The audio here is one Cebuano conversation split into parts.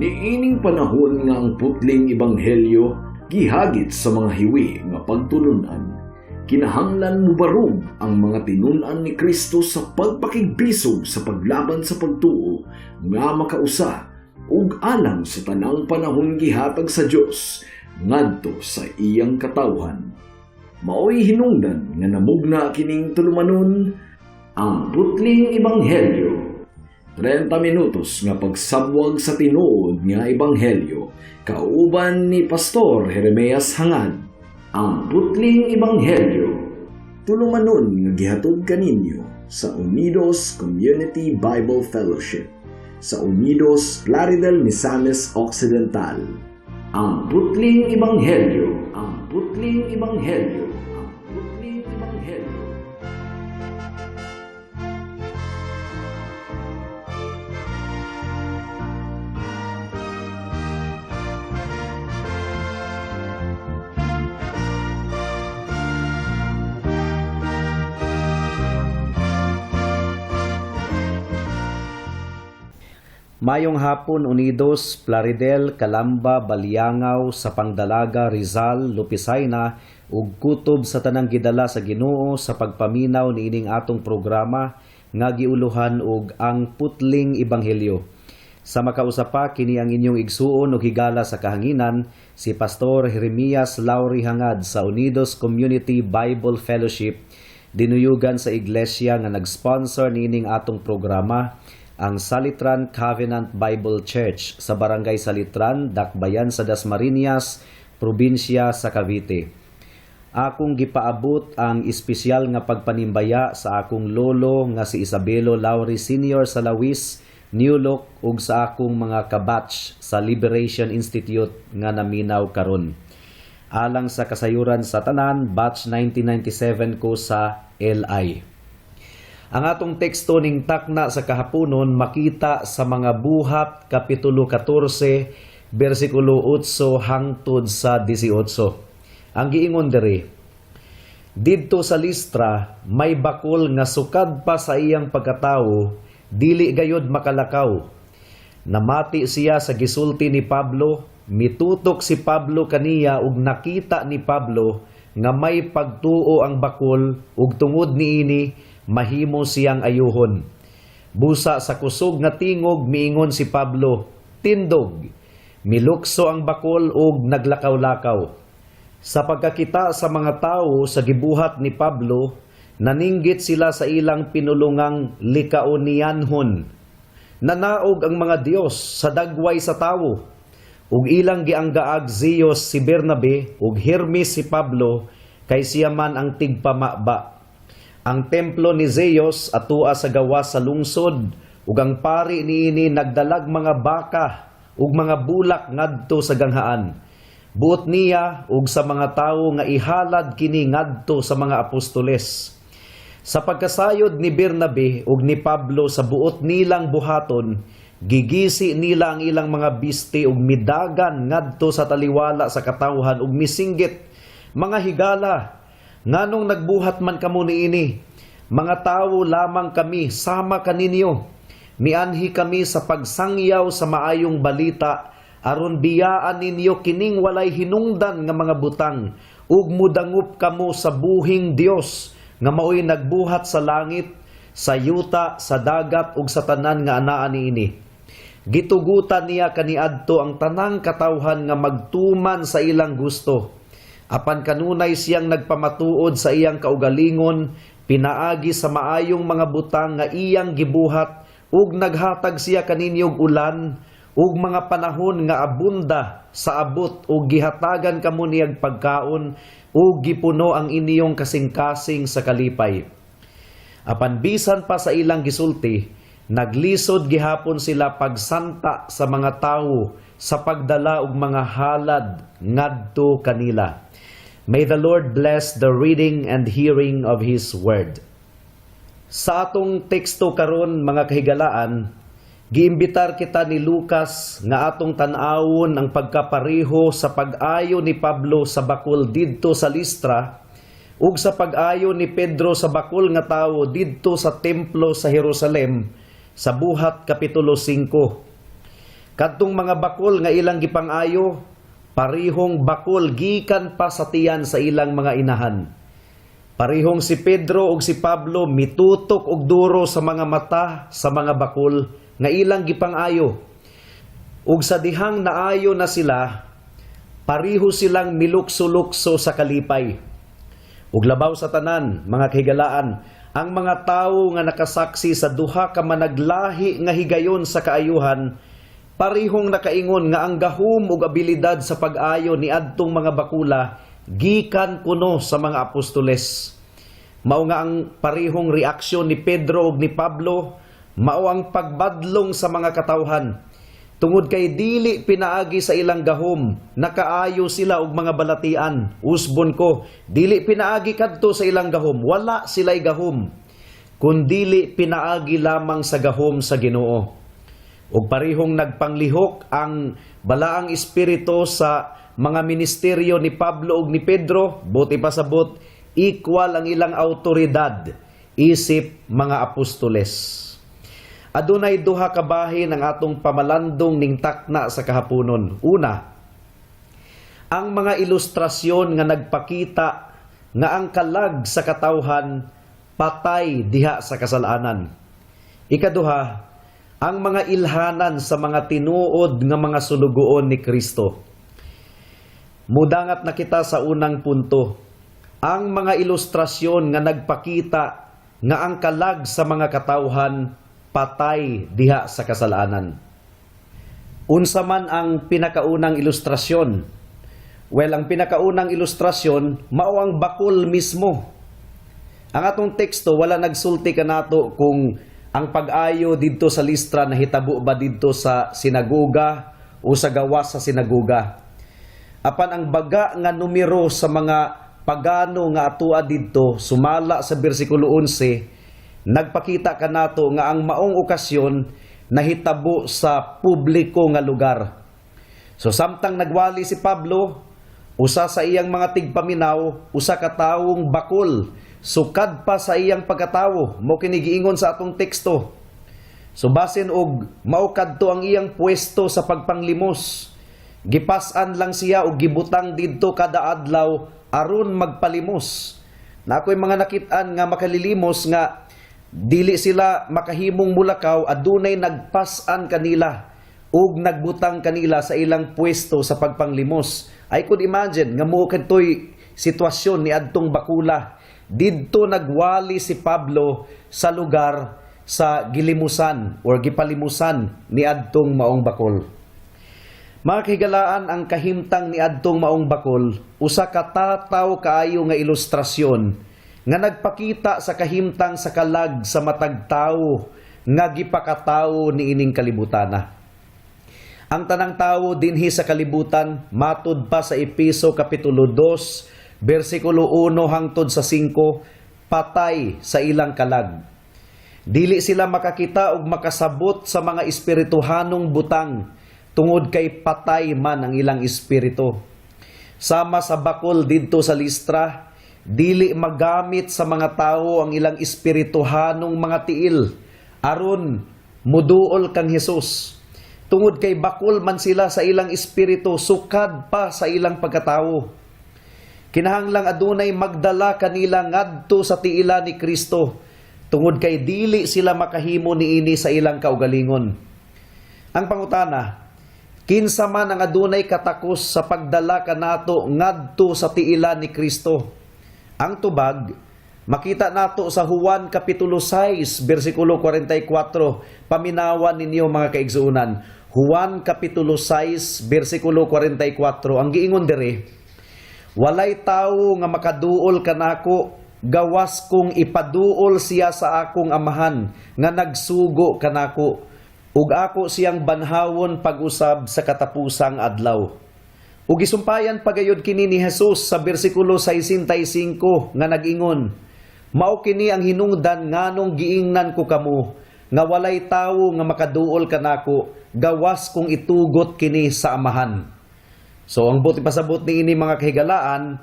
Niining panahon nga ang putling ebanghelyo gihagit sa mga hiwi nga pagtulunan, kinahanglan mubarog ang mga tinun-an ni Kristo sa pagpakigbisog sa paglaban sa pagtuo nga makausa ug alang sa tanang panahon gihatag sa Dios ngadto sa iyang katawhan. Maoy hinungdan nga namugna kining tulumanon, Ang Putling Ebanghelyo. 30 minutos nga pagsabwag sa tinuod nga ebanghelyo kauban ni Pastor Jeremias Hangad. Ang Putling Ebanghelyo. Tulumanon nga gihatod kaninyo sa Unidos Community Bible Fellowship sa Unidos, Plaridel, Misamis Occidental. Ang Putling Ebanghelyo. Ang Putling Ebanghelyo. Ang Putling Ebanghelyo. Mayong hapon, Unidos, Plaridel, Calamba, Baliangao, Sapang Dalaga, Rizal, Lupisayna ug kutob sa tanang gidala sa Ginoo sa pagpaminaw niining atong programa nga giuluhan og Ang Putling Ebanghelyo. Sa makausa pa, kini ang inyong igsuon ug higala sa kahanginan, si Pastor Jeremias Lauri Hangad sa Unidos Community Bible Fellowship, dinuyugan sa iglesia nga nag-sponsor niining atong programa, ang Salitran Covenant Bible Church sa Barangay Salitran, Dakbayan sa Dasmariñas, probinsya sa Cavite. Akong gipaabot ang espesyal nga pagpanimbaya sa akong lolo nga si Isabelo Lauri Sr. sa Lawis, New Look ug sa akong mga kabatch sa Liberation Institute nga naminaw karon. Alang sa kasayuran sa tanan, batch 1997 ko sa LI. Ang atong teksto ning takna sa kahaponon makita sa Mga Buhat kapitulo 14 bersikulo 8 hangtod sa 18. Ang giingon diri: "Didto sa Listra may bakol nga sukad pa sa iyang pagkatawo dili gayod makalakaw. Namati siya sa gisulti ni Pablo, mitutok si Pablo kaniya ug nakita ni Pablo nga may pagtuo ang bakol ug tungod niini mahimo siyang ayuhon. Busa sa kusog nga tingog miingon si Pablo, 'Tindog.' Milukso ang bakol ug naglakaw-lakaw. Sa pagkakita sa mga tawo sa gibuhat ni Pablo, naninggit sila sa ilang pinulungang Likaonianhon: 'Nanaog ang mga Dios sa dagway sa tawo.' Ug ilang gianggaag Zeus si Bernabe ug Hermes si Pablo kay siya man ang tigpamaba. Ang templo ni Zeus atua sa gawas sa lungsod ug ang pari niini nagdalag mga baka ug mga bulak ngadto sa ganghaan. Buot niya ug sa mga tawo nga ihalad kini ngadto sa mga apostoles. Sa pagkasayod ni Bernabe ug ni Pablo sa buot nilang buhaton, gigisi nila ang ilang mga biste ug midagan ngadto sa taliwala sa katawhan ug misinggit, 'Mga higala, nganong nagbuhat man kamo niini? Mga tawo lamang kami sama kaninyo. Mianhi kami sa pagsangyaw sa maayong balita aron biyaan ninyo kining walay hinungdan nga mga butang ug mudangup kamo sa buhing Dios nga maoy nagbuhat sa langit, sa yuta, sa dagat ug sa tanan nga anaa niini. Gitugutan niya kaniadto ang tanang katawhan nga magtuman sa ilang gusto. Apan kanunay siyang nagpamatuod sa iyang kaugalingon pinaagi sa maayong mga butang nga iyang gibuhat ug naghatag siya kaninyo og ulan ug mga panahon nga abunda sa abot ug gihatagan kamo niyag pagkaon ug gipuno ang inyong kasing-kasing sa kalipay.' Apan bisan pa sa ilang gisulti, naglisod gihapon sila pagsanta sa mga tawo sa pagdala og mga halad ngadto kanila." May the Lord bless the reading and hearing of His Word. Sa atong teksto karon, mga kahigalaan, giimbitar kita ni Lucas nga atong tan-awon ang pagkapareho sa pag-ayo ni Pablo sa bakul didto sa Listra ug sa pag-ayo ni Pedro sa bakul nga tawo didto sa templo sa Jerusalem sa Buhat kapitulo 5. Kadtong mga bakol nga ilang gipang-ayo, parihong bakol gikan pa sa tiyan sa ilang mga inahan. Parihong si Pedro ug si Pablo mitutok og duro sa mga mata sa mga bakol nga ilang gipang-ayo. Ug sa dihang naayo na sila, pariho silang milukso-lukso sa kalipay. Ug labaw sa tanan, mga kahigalaan, ang mga tawo nga nakasaksi sa duha ka managlahi nga higayon sa kaayuhan, parihong nakaingon nga ang gahom ug abilidad sa pag-ayo ni adtong mga bakula gikan kuno sa mga apostoles. Mao nga ang parihong reaksyon ni Pedro ug ni Pablo mao ang pagbadlong sa mga katawhan. Tungod kay dili pinaagi sa ilang gahom, nakaayo sila og mga balatian. Usbon ko, dili pinaagi kadto sa ilang gahom, wala sila'y gahom. Kundili pinaagi lamang sa gahom sa Ginoo. Ug parihong nagpanglihok ang balaang espiritu sa mga ministeryo ni Pablo ug ni Pedro, buot ipasabot, equal ang ilang autoridad isip mga apostoles. Adunay duha ka bahin ang atong pamalandong ning takna sa kahaponon. Una, ang mga ilustrasyon nga nagpakita nga ang kalag sa katawhan patay diha sa kasalanan. Ikaduha, ang mga ilhanan sa mga tinuod nga mga sulugoon ni Kristo. Mudangat na kita sa unang punto. Ang mga ilustrasyon nga nagpakita nga ang kalag sa mga katawhan patay diha sa kasalanan. Unsa man ang pinakaunang ilustrasyon? Well, ang pinakaunang ilustrasyon mao ang bakol mismo. Ang atong teksto, wala nagsulti kanato kung ang pag-ayo didto sa Listra nahitabo ba didto sa sinagoga o sa gawas sa sinagoga. Apan ang baga nga numero sa mga pagano nga atua didto sumala sa bersikulo 11 nagpakita kanato nga ang maong okasyon nahitabo sa publiko nga lugar. So samtang nagwali si Pablo, usa sa iyang mga tigpaminaw, usa ka tawong bakol, sukad pa sa iyang pagkatawo, mao kini giingon sa atong teksto. So basin og mao kadto ang iyang pwesto sa pagpanglimos. Gipas-an lang siya og gibutang didto kada adlaw aron magpalimos. Na ako'y mga nakit-an nga makalilimos nga dili sila makahimong mulakaw, adunay nagpas-an kanila ug nagbutang kanila sa ilang pwesto sa pagpanglimos. I could imagine nga mao kadtoy sitwasyon ni adtong bakula. Didto nagwali si Pablo sa lugar sa gilimusan or gipalimusan ni adtong maong bakol. Mga kahigalaan, ang kahimtang ni adtong maong bakol usa ka tataw kaayo nga ilustrasyon nga nagpakita sa kahimtang sa kalag sa matag tawo nga gipakatawo niining kalibutana. Ang tanang tawo dinhi sa kalibutan, matud pa sa Epeso kapitulo 2 bersikulo 1 hangtod sa 5, patay sa ilang kalag. Dili sila makakita og makasabot sa mga espirituhanong butang tungod kay patay man ang ilang espiritu. Sama sa bakol didto sa Listra, dili magamit sa mga tawo ang ilang espirituhanong mga tiil aron muduol kang Hesus. Tungod kay bakol man sila sa ilang espiritu sukad pa sa ilang pagkatawo. Kinahanglang adunay magdala kanila ngadto sa tiila ni Kristo tungod kay dili sila makahimo niini sa ilang kaugalingon. Ang pangutana, kinsa man ang adunay katakos sa pagdala kanato ngadto sa tiila ni Kristo? Ang tubag, makita nato sa Juan Kapitulo 6, versikulo 44. Paminawan ninyo, mga kaigsuonan. Juan Kapitulo 6, versikulo 44. Ang giingon diri, "Walay tawo nga makaduol kanako gawas kung ipaduol siya sa akong Amahan nga nagsugo kanako, ug ako siyang banhawon pag-usab sa katapusang adlaw." Ug gisumpayan pagayod kini ni Jesus sa bersikulo 65 nga nag-ingon, "Mao kini ang hinungdan nganong giingnan ko kamo nga walay tawo nga makaduol kanako gawas kung itugot kini sa Amahan." So ang buot ipasabot niini, mga kahigalaan,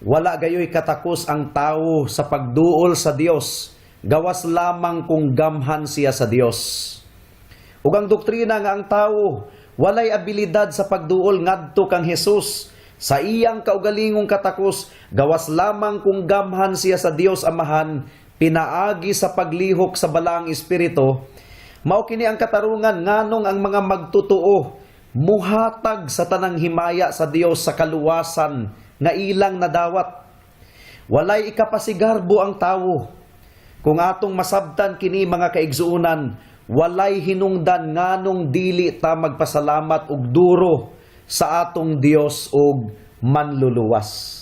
wala gayoy katakos ang tawo sa pagduol sa Dios gawas lamang kung gamhan siya sa Dios. Ug ang doktrina nga ang tawo walay abilidad sa pagduol ngadto kang Hesus sa iyang kaugalingong katakos, gawas lamang kung gamhan siya sa Dios Amahan pinaagi sa paglihok sa Balaang Espiritu. Mao kini ang katarungan nganong ang mga magtotoo muhatag sa tanang himaya sa Dios sa kaluwasan nga ilang nadawat. Walay ikapasigarbo ang tawo. Kung atong masabtan kini, mga kaigsuonan, walay hinungdan nganong dili ta magpasalamat og duro sa atong Dios og Manluluwas.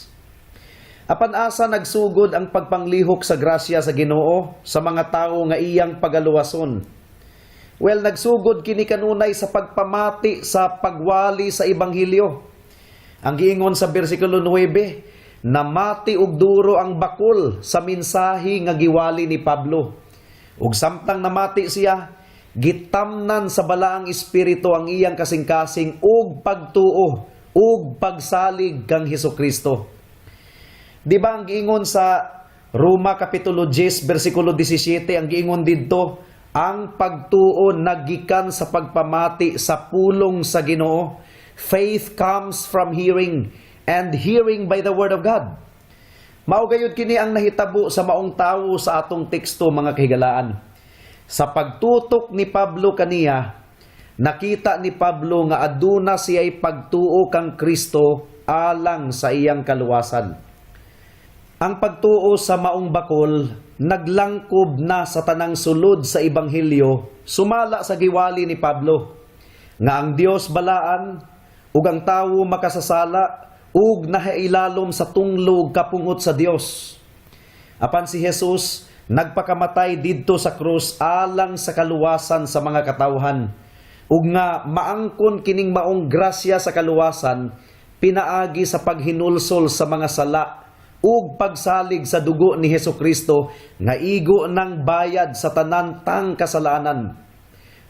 Apan asa nagsugod ang pagpanglihok sa grasya sa Ginoo sa mga tawo nga iyang pagaluwason? Well, nagsugod kini kanunay sa pagpamati sa pagwali sa ebanghelyo. Ang giingon sa bersikulo 9, namati og duro ang bakol sa mensahe nga giwali ni Pablo. Ug samtang namati siya, gitamnan sa Balaang Espiritu ang iyang kasing-kasing ug pagtuo ug pagsalig kang Hesukristo. Di ba ang giingon sa Roma kapitulo 10 bersikulo 17, ang giingon didto, ang pagtuo naggikan sa pagpamati sa pulong sa Ginoo? Faith comes from hearing, and hearing by the word of God. Mao gayud kini ang nahitabo sa maong tawo sa atong teksto, mga kahigalaan. Sa pagtutok ni Pablo kaniya, nakita ni Pablo nga aduna siya'y pagtuo kang Kristo alang sa iyang kaluwasan. Ang pagtuo sa maong bakol naglangkob na sa tanang sulod sa ebanghelyo sumala sa giwali ni Pablo nga ang Dios balaan ug ang tawo makasasala ug nahailalom sa tunglo ug kapungot sa Dios. Apan si Jesus nagpakamatay didto sa krus alang sa kaluwasan sa mga katawhan ug nga maangkon kining maong grasya sa kaluwasan pinaagi sa paghinulsol sa mga sala ug pagsalig sa dugo ni Hesukristo nga igo ng bayad sa tanan tang kasalanan.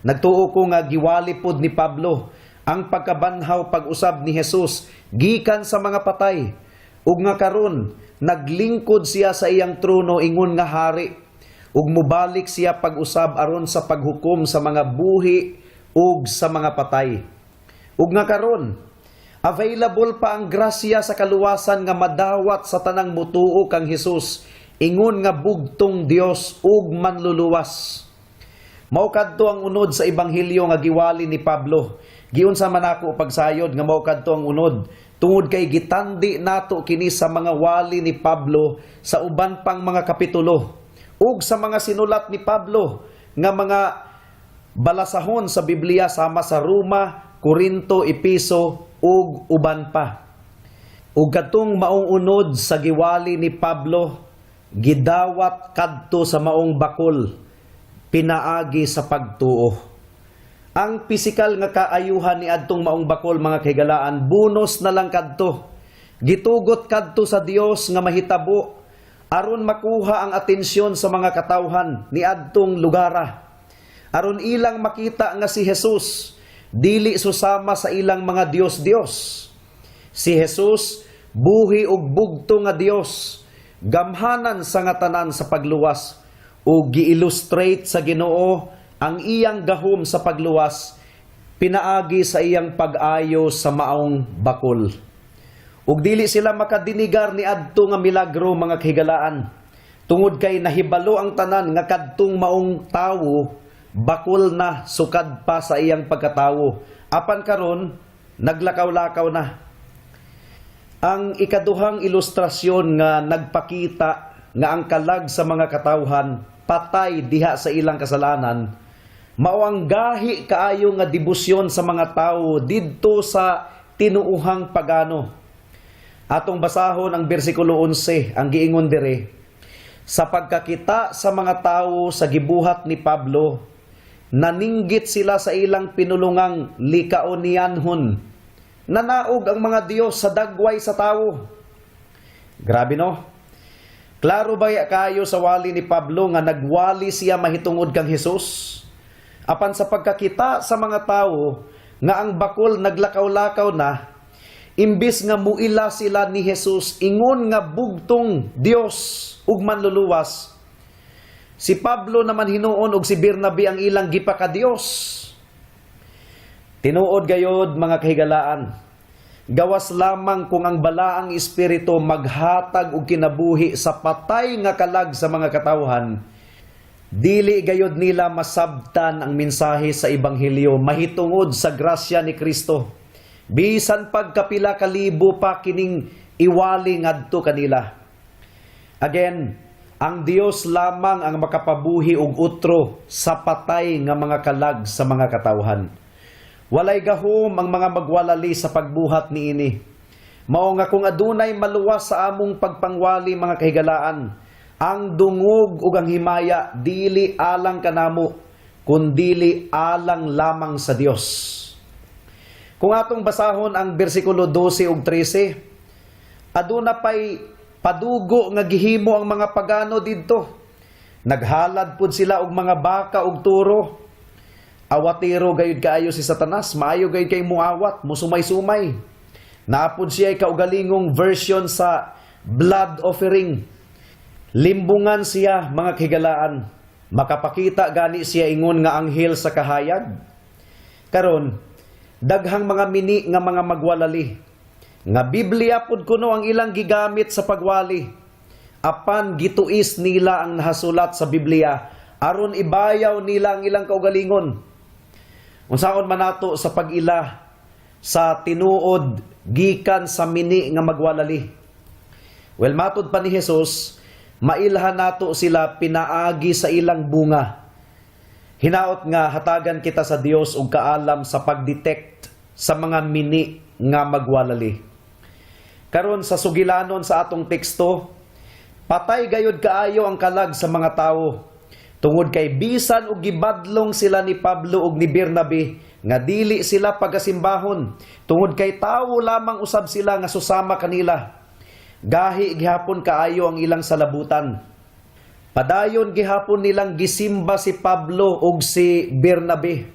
Nagtuo ko nga giwali pod ni Pablo ang pagkabanhaw pag-usab ni Jesus gikan sa mga patay ug nga karon naglingkod siya sa iyang trono ingon nga hari ug mobalik siya pag-usab aron sa paghukom sa mga buhi ug sa mga patay. Ug nga karon available pa ang grasya sa kaluwasan nga madawat sa tanang mutuo kang Hesus ingon nga bugtong Dios ug Manluluwas. Mao kadto ang unod sa ebanghelyo nga giwali ni Pablo. Giunsa man ako pagsayod nga mao kadto ang unod tungod kay gitandi nato kini sa mga wali ni Pablo sa uban pang mga kapitulo ug sa mga sinulat ni Pablo nga mga balasahon sa Biblia sama sa Roma, Korinto, Epeso ug uban pa. Ug kadtong maong unod sa giwali ni Pablo gidawat kadto sa maong bakol pinaagi sa pagtuo. Ang pisikal nga kaayuhan ni adtong maong bakol, mga kahigalaan, bonus na lang kadto. Gitugot kadto sa Dios nga mahitabo aron makuha ang atensyon sa mga katawhan ni adtong lugara. Aron ilang makita nga si Jesus dili susama sa ilang mga dios-dios. Si Jesus buhi ug bugto nga Dios, gamhanan sa nga tanan sa pagluwas, ug gi-illustrate sa Ginoo ang iyang gahom sa pagluwas pinaagi sa iyang pag-ayo sa maong bakol. Ug dili sila makadinigar ni adto nga milagro, mga kahigalaan, tungod kay nahibalo ang tanan nga kadtong maong tawo bakol na sukad pa sa iyang pagkatawo. Apan karon naglakaw-lakaw na. Ang ikaduhang ilustrasyon nga nagpakita nga ang kalag sa mga katawhan patay diha sa ilang kasalanan mao ang gahi kaayo nga debosyon sa mga tawo didto sa tinuohang pagano. Atong basahon ang bersikulo 11. Ang giingon dire, sa pagkakita sa mga tawo sa gibuhat ni Pablo, naninggit sila sa ilang pinulungang Likaonianhon: "Nanaog ang mga Diyos sa dagway sa tawo." Grabe, no? Klaro ba kayo sa wali ni Pablo nga nagwali siya mahitungod kang Hesus? Apan sa pagkakita sa mga tawo nga ang bakol naglakaw-lakaw na, imbis nga muila sila ni Jesus ingon nga bugtong Dios ug Manluluwas, si Pablo naman hinuon ug si Bernabe ang ilang gipakadiyos. Tinuod gayod, mga kahigalaan, gawas lamang kung ang Balaang Espiritu maghatag og kinabuhi sa patay nga kalag sa mga katawhan, dili gayod nila masabtan ang mensahe sa ebanghelyo mahitungod sa grasya ni Kristo. Bisan pagkapila kalibo pa kining iwali ngadto kanila. Again, ang Dios lamang ang makapabuhi og utro sa patay nga mga kalag sa mga katawhan. Walay gahom ang mga magwalali sa pagbuhat niini. Mao nga kung adunay maluwas sa among pagpangwali, mga kahigalaan, ang dungog ug ang himaya dili alang kanamo, kundili alang lamang sa Dios. Kung atong basahon ang bersikulo 12 ug 13, aduna pay padugo nga gihimo ang mga pagano didto. Naghalad pud sila og mga baka ug turo. Awatero gayud kaayo si Satanas, maayo gayud kay muawat, musumay-sumay. Naa pud siya kaugalingong version sa blood offering. Limbungan siya, mga kahigalaan. Makapakita gani siya ingon nga anghel sa kahayag. Karon, daghang mga mini nga mga magwalali. Nga Biblia pud kuno ang ilang gigamit sa pagwali. Apan gituis nila ang nahasulat sa Biblia aron ibayaw nila ang ilang kaugalingon. Unsaon man nato sa pag-ila sa tinuod gikan sa mini nga magwalali? Well, matud pa ni Jesus, mailhan nato sila pinaagi sa ilang bunga. Hinaot nga hatagan kita sa Dios og kaalam sa pagdetect sa mga mini nga magwalali. Karon, sa sugilanon sa atong teksto, patay gayud kaayo ang kalag sa mga tawo tungod kay bisan og gibadlong sila ni Pablo ug ni Bernabe nga dili sila pagasimbahon tungod kay tawo lamang usab sila nga susama kanila. Gahi gihapon kaayo ang ilang salabutan. Padayon gihapon nilang gisimba si Pablo ug si Bernabe.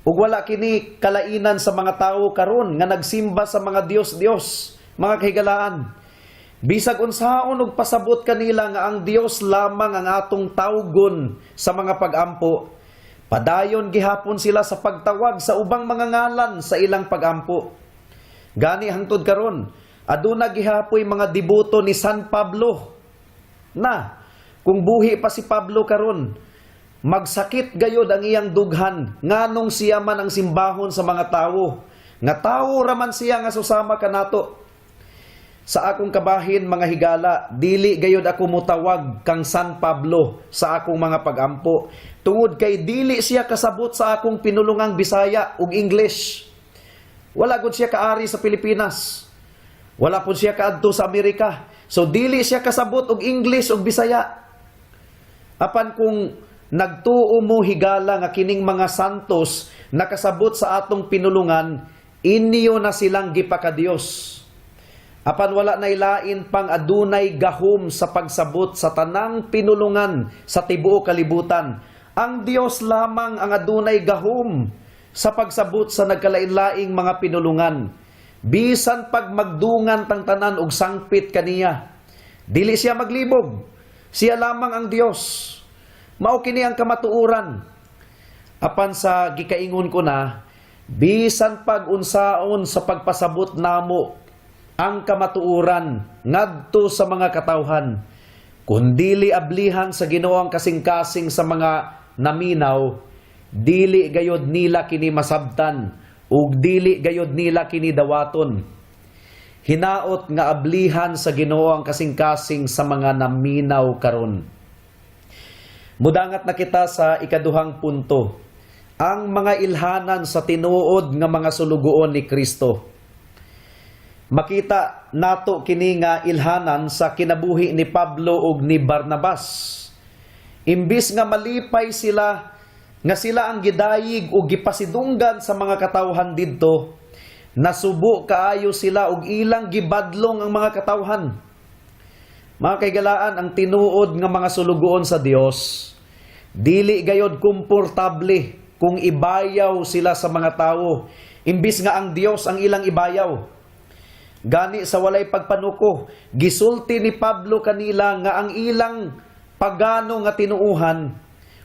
Ug wala kini kalainan sa mga tawo karon nga nagsimba sa mga dios-dios, mga kahigalaan. Bisag unsaon og pasabot kanila nga ang Dios lamang ang atong tawgon sa mga pagampo, padayon gihapon sila sa pagtawag sa ubang mga ngalan sa ilang pagampo. Gani hangtod karon, aduna gihapoy mga deboto ni San Pablo. Na, kung buhi pa si Pablo karon, magsakit gayod ang iyang dughan nganong siya man ang simbahon sa mga tawo. Nga tawo raman siya nga susama kanato. Sa akong kabahin, mga higala, dili gayod ako mutawag kang San Pablo sa akong mga pagampo tungod kay dili siya kasabot sa akong pinulungang Bisaya ug English. Wala gud siya kaari sa Pilipinas. Wala pud siya kaadto sa Amerika. So dili siya kasabot og English ug Bisaya. Apan kung nagtuo mo, higala, nga kining mga santos nakasabot sa atong pinulungan, inyo na silang gipakadiyos. Apan wala na ilain pang adunay gahom sa pagsabot sa tanang pinulungan sa tibuok kalibutan. Ang Dios lamang ang adunay gahom sa pagsabot sa nagkalain-laing mga pinulungan. Bisan pag magdungan tang tanan og sangpit kaniya, dili siya maglibog. Siya lamang ang Dios. Mao kini ang kamatuoran. Apan sa gikaingon ko na, bisan pag unsaon sa pagpasabot namo ang kamatuoran ngadto sa mga katawhan, kung dili ablihan sa Ginoo ang kasing-kasing sa mga naminaw, dili gayod nila kini masabtan ug dili gayod nila kini dawaton. Hinaot nga ablihan sa Ginoo ang kasing-kasing sa mga naminaw karon. Mudangat na kita sa ikaduhang punto, ang mga ilhanan sa tinuod nga mga sulugoon ni Kristo. Makita nato kini nga ilhanan sa kinabuhi ni Pablo ug ni Barnabas. Imbis nga malipay sila nga sila ang gidayig ug gipasidunggan sa mga katawhan didto, nasubo kaayo sila ug ilang gibadlong ang mga katawhan. Mga kahigalaan, ang tinuod nga mga sulugoon sa Dios, dili gayod komportable kung ibayaw sila sa mga tawo imbis nga ang Dios ang ilang ibayaw. Gani sa walay pagpanuko, gisulti ni Pablo kanila nga ang ilang pagano nga tinuuhan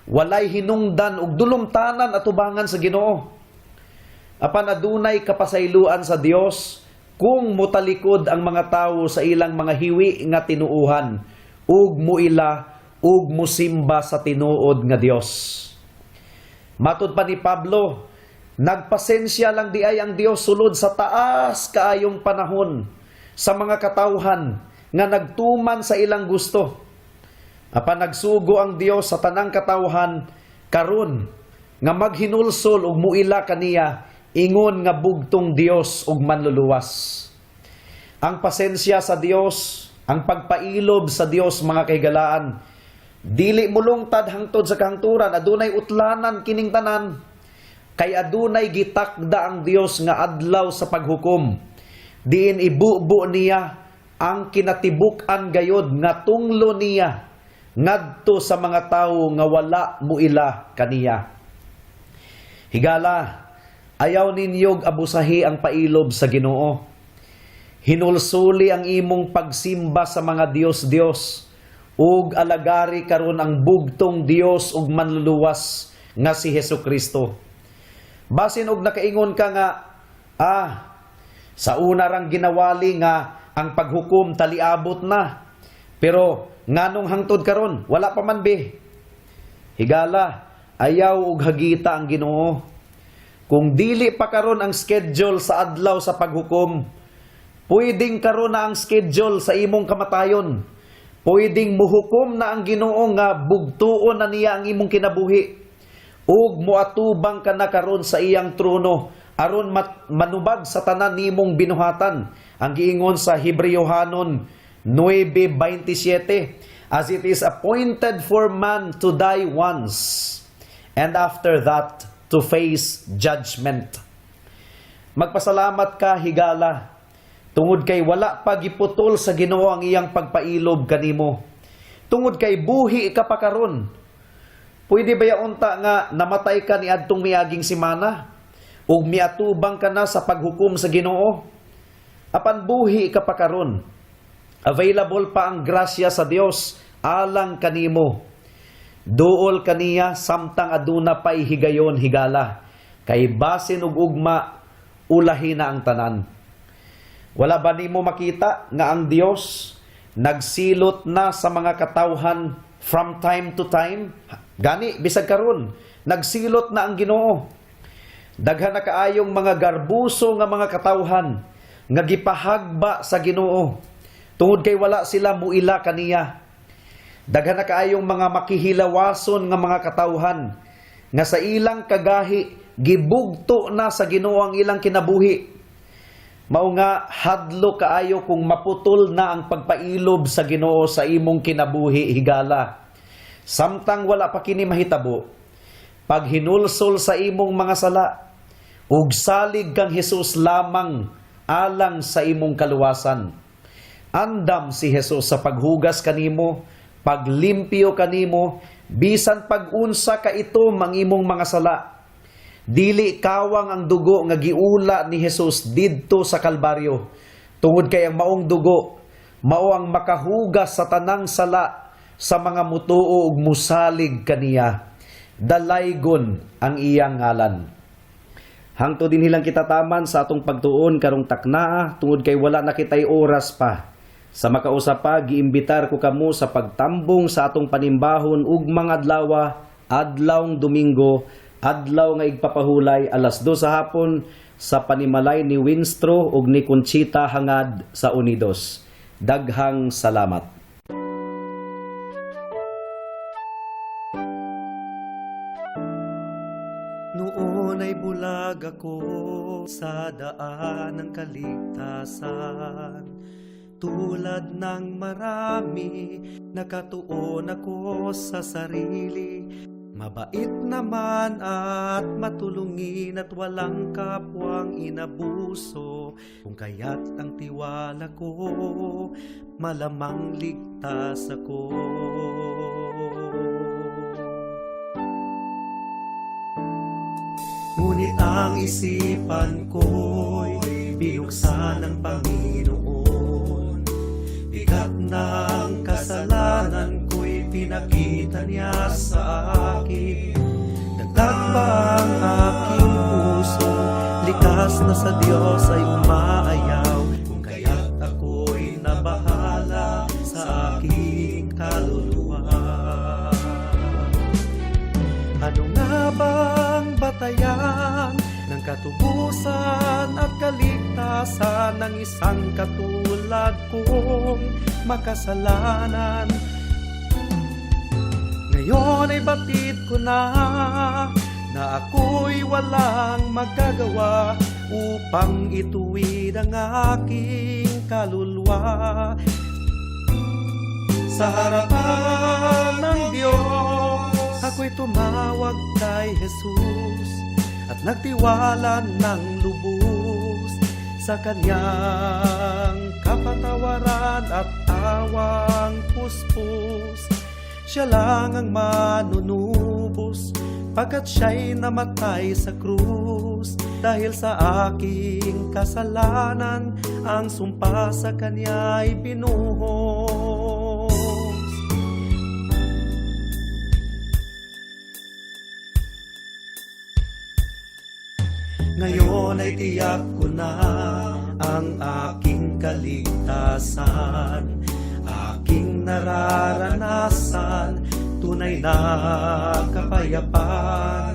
walay hinungdan ug dulumtanan atubangan sa Ginoo. Apan adunay kapasayloan sa Dios kung motalikod ang mga tawo sa ilang mga hiwi nga tinuuhan ug muila ug musimba sa tinuod nga Dios. Matud pa ni Pablo, nagpasensya lang diay ang Dios sulod sa taas kaayong panahon sa mga katawhan nga nagtuman sa ilang gusto. Apan nagsugo ang Dios sa tanang katawhan karon nga maghinulsol ug muila kaniya ingon nga bugtong Dios ug manluluwas. Ang pasensya sa Dios, ang pagpailob sa Dios, mga kahigalaan, dili mulungtad hangtod sa kahangturan. Adunay utlanan kining tanan. Kay adunay gitakda ang Dios nga adlaw sa paghukom. Diin ibubo niya ang kinatibuk-an gayod nga tunglo niya ngadto sa mga tawo nga wala muila kaniya. Higala, ayaw ninyog abusahi ang pailob sa Ginoo. Hinulsuli ang imong pagsimba sa mga Dios-Dios ug alagari karon ang bugtong Dios ug manluluwas nga si Hesus Kristo. Basin og nakaingon ka nga sa una rang ginawali nga ang paghukom taliabot na. Pero nganong hangtod karon wala pa man be. Higala, ayaw og hagita ang Ginoo. Kung dili pa karon ang schedule sa adlaw sa paghukom, pwedeng karon na ang schedule sa imong kamatayon. Pwedeng muhukom na ang Ginoo nga bugtuon na niya ang imong kinabuhi. Ug moatubang ka na karon sa iyang trono aron manubag sa tanan nimong binuhatan. Ang giingon sa Hebreohanon 9:27, "As it is appointed for man to die once and after that to face judgment." Magpasalamat ka, higala, tungod kay wala pa giputol sa Ginoo ang iyang pagpailob kanimo. Tungod kay buhi ka pa karon. Pwede ba unta nga namatay ka ni adtong miaging semana ug miatubang ka na sa paghukom sa Ginoo? Apan buhi ka pa karon. Available pa ang grasya sa Dios alang kanimo. Duol kaniya samtang aduna pay higayon, higala. Kay basin og ugma ulahi na ang tanan. Wala ba nimo makita nga ang Dios nagsilot na sa mga katawhan from time to time? Gani bisag karon nagsilot na ang Ginoo. Daghan na kaayong mga garbuso nga mga katawhan nga gipahagba sa Ginoo tungod kay wala sila muila kaniya. Daghan na kaayong mga makihilawason nga mga katawhan nga sa ilang kagahi gibugto na sa Ginoo ang ilang kinabuhi. Mao nga hadlo kaayo kung maputol na ang pagpailob sa Ginoo sa imong kinabuhi, higala. Samtang wala pa kini mahitabo, paghinulsol sa imong mga sala ug salig kang Hesus lamang alang sa imong kaluwasan. Andam si Hesus sa paghugas kanimo, paglimpyo kanimo, bisan pag-unsa ka itom ang imong mga sala. Dili kawang ang dugo nga giula ni Hesus didto sa Kalbaryo. Tungod kay ang maong dugo mao ang makahugas sa tanang sala sa mga mutuo ug musalig kaniya. Dalaygon ang iyang ngalan. Hangtod dinhi lang kita taman sa atong pagtuon karong taknaa tungod kay wala na kitay oras pa. Sa makausa pa, giimbitar ko kamo sa pagtambong sa atong panimbahon ugmang adlawa, adlawng Domingo, adlaw nga igpapahulay, 2:00 sa hapon sa panimalay ni Winstro ug ni Conchita Hangad sa Unidos. Daghang salamat. Noon ay bulag ako sa daan ng kaligtasan. Tulad ng marami, nakatuon ako sa sarili. Mabait naman at matulungin at walang kapwang inabuso. Kung kaya't ang tiwala ko, malamang ligtas ako. Ngunit ang isipan ko'y binuksan ng Panginoon. Bigat ng kasalanan ko'y pinakita niya sa akin. Nagtagpa ang aking puso, Madalas na sa Diyos ay umaayaw, kung kaya't ako'y nabahala sa aking kaluluwa. Ano nga bang batayan ng katubusan at kaligtasan ng isang katulad kong makasalanan? Ngayon ay batid ko na na ako'y walang magagawa upang ituwid ang aking kaluluwa. Sa harapan ng Diyos, ako'y tumawag kay Jesus at nagtiwala ng lubos sa kanyang kapatawaran at awang puspos. Siya lang ang manunubos pagkat siya'y namatay sa krus. Dahil sa aking kasalanan, ang sumpa sa kanya ay binuhos. Ngayon ay tiyak ko na ang aking kaligtasan, aking nararanasan, tunay na kapayapaan.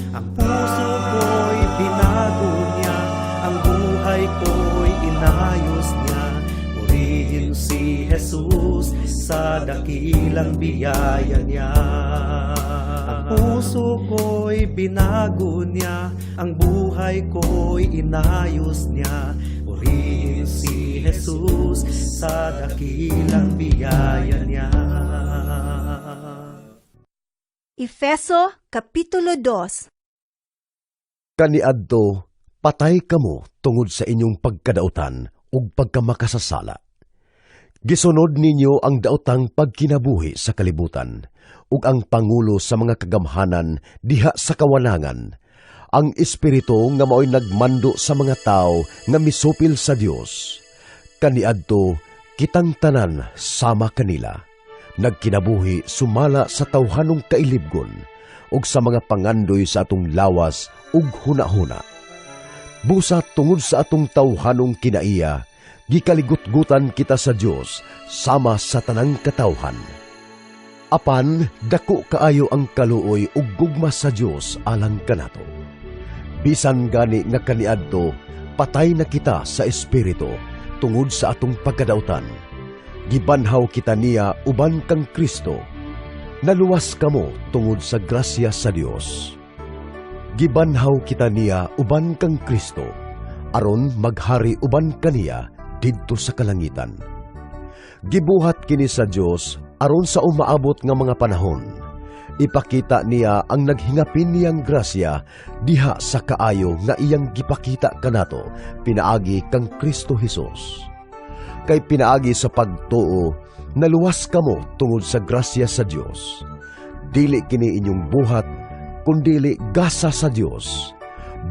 Ang puso ko'y binago niya, ang buhay ko'y inayos niya. Purihin si Jesus sa dakilang biyaya niya. Ang puso ko'y binago niya, ang buhay ko'y inayos niya. Purihin si Jesus sa dakilang biyaya niya. Efeso Kapitulo 2. Kaniadto, patay kamo tungod sa inyong pagkadautan ug pagkamakasasala. Gisunod ninyo ang daotang pagkinabuhi sa kalibutan ug ang pangulo sa mga kagamhanan diha sa kawalangan, ang espiritu nga maoy nagmando sa mga tawo nga misupil sa Dios. Kaniadto, kitang tanan sama kanila, nagkinabuhi sumala sa tawhanong kailibgon ug sa mga pangandoy sa atong lawas ug hunahuna. Busa tungod sa atong tawhanong kinaiya, gikaligutgutan kita sa Dios sama sa tanang katawhan. Apan dako kaayo ang kaluoy ug gugma sa Dios alang kanato. Bisan gani nga kaniadto patay na kita sa espiritu tungod sa atong pagkadautan, gibanhaw kita niya uban kang Kristo. Naluwas kamo tungod sa grasya sa Dios. Gibanhaw kita niya uban kang Kristo, aron maghari uban kaniya didto sa kalangitan. Gibuhat kini sa Dios aron sa umaabot nga mga panahon, ipakita niya ang naghingapin niyang grasya diha sa kaayo nga iyang gipakita kanato pinaagi kang Kristo Hesus. Kay pinaagi sa pagtuo, naluwas kamo tungod sa grasya sa Dios. Dili kini inyong buhat, kundili gasa sa Dios.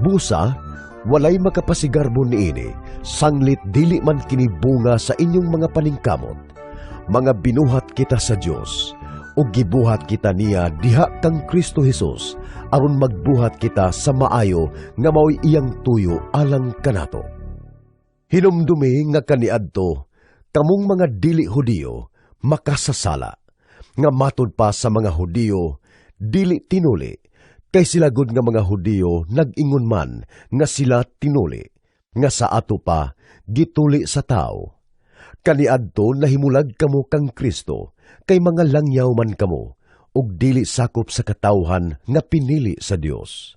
Busa, walay makapasigarbo niini, sanglit dili man kini bunga sa inyong mga paningkamot. Mga binuhat kita sa Dios, ug gibuhat kita niya diha kang Kristo Hesus, aron magbuhat kita sa maayo nga mao'y iyang tuyo alang kanato. Hinumdumi nga kaniadto, kamong mga dili Hudiyo, makasasala, nga matud pa sa mga Hudiyo, dili tinuli, kay sila gud nga mga Hudiyo nag-ingon man nga sila tinuli, nga sa ato pa gituli sa tao. Kaniadto nahimulag kamo kang Kristo, kay mga langyaw man kamo, ug dili sakop sa katawhan nga pinili sa Dios.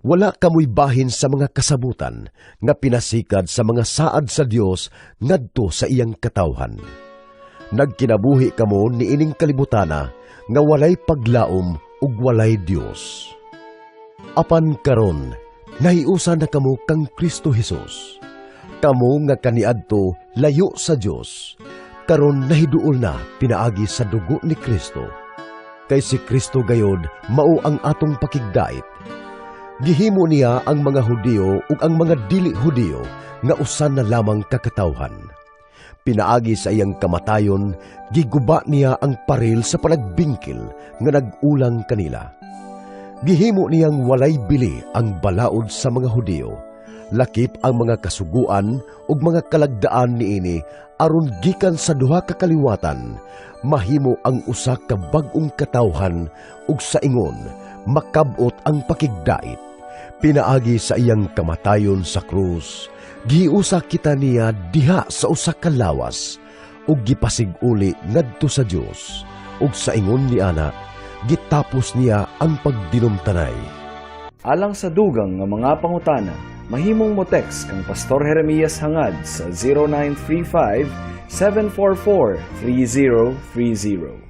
Wala kamoy bahin sa mga kasabutan nga pinasikad sa mga saad sa Dios ngadto sa iyang katawhan. Nagkinabuhi kamo niining kalibutana nga walay paglaom ug walay Dios. Apan karon, nahiusa na kamo kang Kristo Hesus. Kamo nga kaniadto layo sa Dios, karon nahiduol na pinaagi sa dugo ni Kristo. Kay si Kristo gayod mao ang atong pakigdait. Gihimo niya ang mga Hudiyo ug ang mga dili Hudiyo nga usa na lamang kakatawhan. Pinaagi sa iyang kamatayon, giguba niya ang paril sa panagbingkil nga nag-ulang kanila. Gihimo niyang walay bili ang balaod sa mga Hudiyo, Lakip ang mga kasuguan ug mga kalagdaan niini aron gikan sa duha ka kaliwatan mahimo ang usa ka bag-ong katawhan ug sa ingon makab-ot ang pakigdait. Pinaagi sa iyang kamatayon sa krus, giusa kita niya diha sa usa ka lawas ug gipasig-uli ngadto sa Dios, ug sa ingon ni ana gitapos niya ang pagdinumtanay. Alang sa dugang nga mga pangutana, mahimong mo text kang Pastor Jeremias Hangad sa 0935 744 3030.